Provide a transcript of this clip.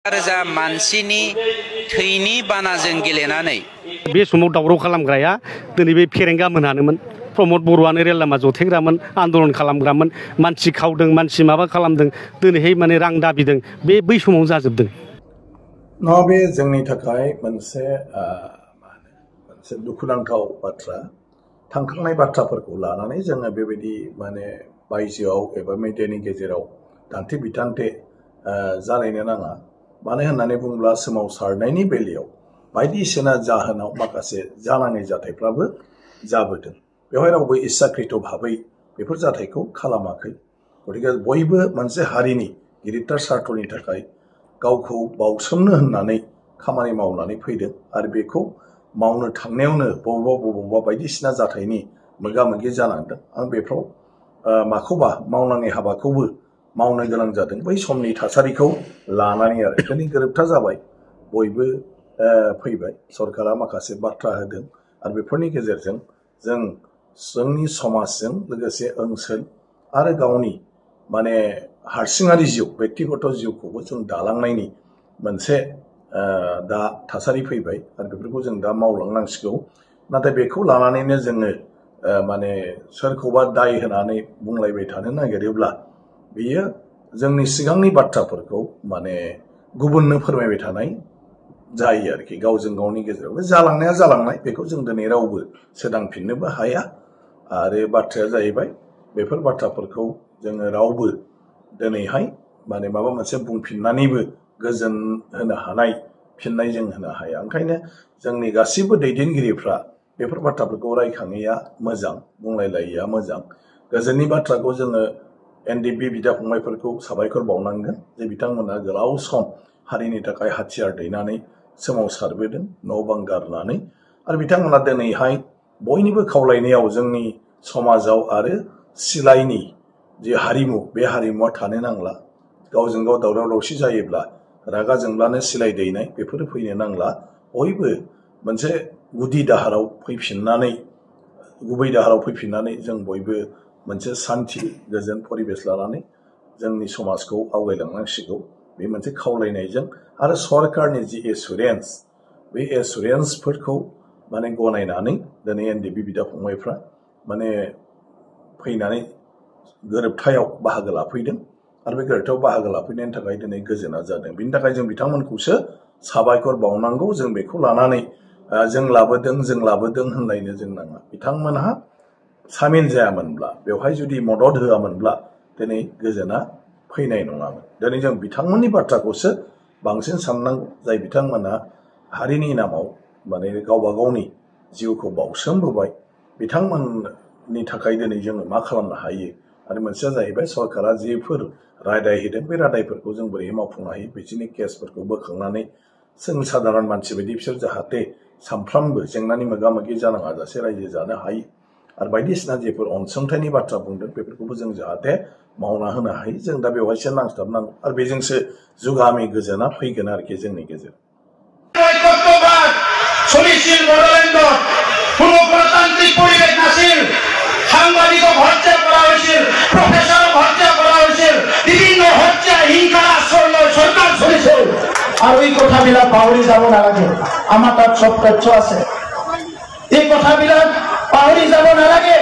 रोजा मानसिनि थैनि बानाजों गेलेनानै बे समाव दावराव खालामग्राया दिनै बे फेरेंगा मोनहानोमोन। प्रमद बर'आनो रेल लामा जथेग्रामोन, आन्दलन खालामग्रामोन, मानसि खावदों, मानसि माबा खालामदों, दिनैहाय माने रां दाबिदों। बै समाव जाजोबदों। बे जोंनि थाखाय मोनसे दुखुनांथाव बाथ्रा। थांखांनाय बाथ्राफोरखौ लानानै जोङो बेबायदि माने बायजोआव एबा मिडियानि गेजेराव दान्थे बिदान्थे जालायनो नाङा। मानो होननानै बुङोब्ला सोमावसारनायनि बेलायाव बायदिसिना जाहोनाव माखासे जानाङै जाथायफ्राबो जाबोदों। बेवहाय रावबो इस्साकृत भाबै बेफोर जाथायखौ खालामाखै। गतिके बयबो मोनसे हारिनि गिदिरथार सार्थनि थाखाय गावखौ बावसोमनो होननानै खामानि मावनानै फैदों आरो बेखौ मावनो थांनायावनो बबेबा बायदिसिना जाथायनि मोगा मोगि जानांदों। आं बेफ्राव माखौबा मावनाङै हाबाखौबो मावनो गोनां जादों बै समनि थासारिखौ लानानै आरो दिनै गोरोबथा जाबाय, बयबो फैबाय, सरकारा माखासे बाथ्रा होदों आरो बेफोरनि गेजेरजों जोंनि समाजजों लोगोसे ओनसोल आरो गावनि माने हारसिङारि जिउ बेक्तिगत जिउखौबो जों दालांनायनि मोनसे दा थासारि फैबाय आरो बेफोरखौ जों दा मावलांनांसिगौ। नाथाय बेखौ लानानैनो जोङो माने सोरखौबा दाय होनानै बुंलायबाय थानो नागिरोब्ला बेयो जोंनि सिगांनि बाथ्राफोरखौ माने गुबुननो फोरमायबाय थानाय जायो आरोखि। गावजों गावनि गेजेरावबो जालांनाया जालांनाय, बेखौ जों दिनै रावबो सोदांफिननोबो हाया। आरो बाथ्राया जाहैबाय बेफोर बाथ्राफोरखौ जोङो रावबो दिनैहाय माने माबा मोनसे बुंफिननानैबो गोजोन होनो हानाय फिननाय जों होनो हाया। ओंखायनो जोंनि गासिबो दैदेनगिरिफ्रा बेफोर बाथ्राफोरखौ रायखाङैया मोजां, बुंलायलायैया मोजां। गोजोननि बाथ्राखौ जोङो एनडिएफबि बिदा फंबायफोरखौ साबायखर बावनांगोन जे बिथांमोना गोलाव सम हारिनि थाखाय हाथियार दैनानै सोमावसारबोदों, न' बां गारनानै। आरो बिथांमोना दिनैहाय बयनिबो खावलायनायाव जोंनि समाजाव आरो सिलायनि जे हारिमु, बे हारिमुवा थानो नांला। गावजों गाव दावराव दावसि जायोब्ला रागा जोंब्लानो सिलाय दैनाय बेफोरो फैनो नांला। बयबो मोनसे गुबै दाहाराव फैफिननानै जों बयबो मोनसे सान्थि गोजोन परिबेस लानानै जोंनि समाजखौ आवगायलांनांसिगौ। बे मोनसे खावलायनायजों आरो सरकारनि जि एसुरेन्स, बे एसुरेन्सफोरखौ माने गनायनानै दिनै एनडिएफबि बिदा फंबायफ्रा माने फैनानै गोरोबथायाव बाहागो लाफैदों आरो बे गोरोबथायाव बाहागो लाफैनायनि थाखाय दिनै गोजोना जादों। बिनि थाखाय जों बिथांमोनखौसो साबायखर बावनांगौ। जों बेखौ लानानै जों लाबोदों होनलायनो जों नाङा। बिथांमोनहा सामिल जायामोनब्ला, बेवहाय जुदि मदद होआमोनब्ला दिनै गोजोना फैनाय नङामोन। दिनै जों बिथांमोननि बाथ्राखौसो बांसिन साननांगौ, जाय बिथांमोना हारिनि नामाव माने गावबा गावनि जिउखौ बावसोमबोबाय। बिथांमोननि थाखाय दिनै जोङो मा खालामनो हायो। आरो मोनसेया जाहैबाय सरकारा जेफोर रादाय होदों बे रादायफोरखौ जों बोरै मावफुंनो हायो। बिसोरनि केसफोरखौ बोखांनानै जों साधारन मानसि बायदि बिसोर जाहाथे सानफ्रामबो जेंनानि मोगा मोगि जानाङा जासे रायजो जानो हायो। आरो बायदिसिना जेफोर अनसुंथाइनि बाथ्रा बुंदों बेफोरखौबो जों जाहाथे मावना होनो हायो। जों दा बेवहायसो नांथाबनांगौ आरो बेजोंसो जुगामि गोजोना फैगोन आरोखि जोंनि गेजेराव। সাংবাদিকক হত্যা করা হয়েছিল, প্রফেসরক হত্যা করা হয়েছিল, বিভিন্ন হত্যা হিংসা সরকার চলিছিল। আর ওই কথাবিলাক পাহৰি যাব নালাগে। আমাৰ তাত চব তথ্য আছে। এই কথাবিলাক পাহৰি যাব নালাগে।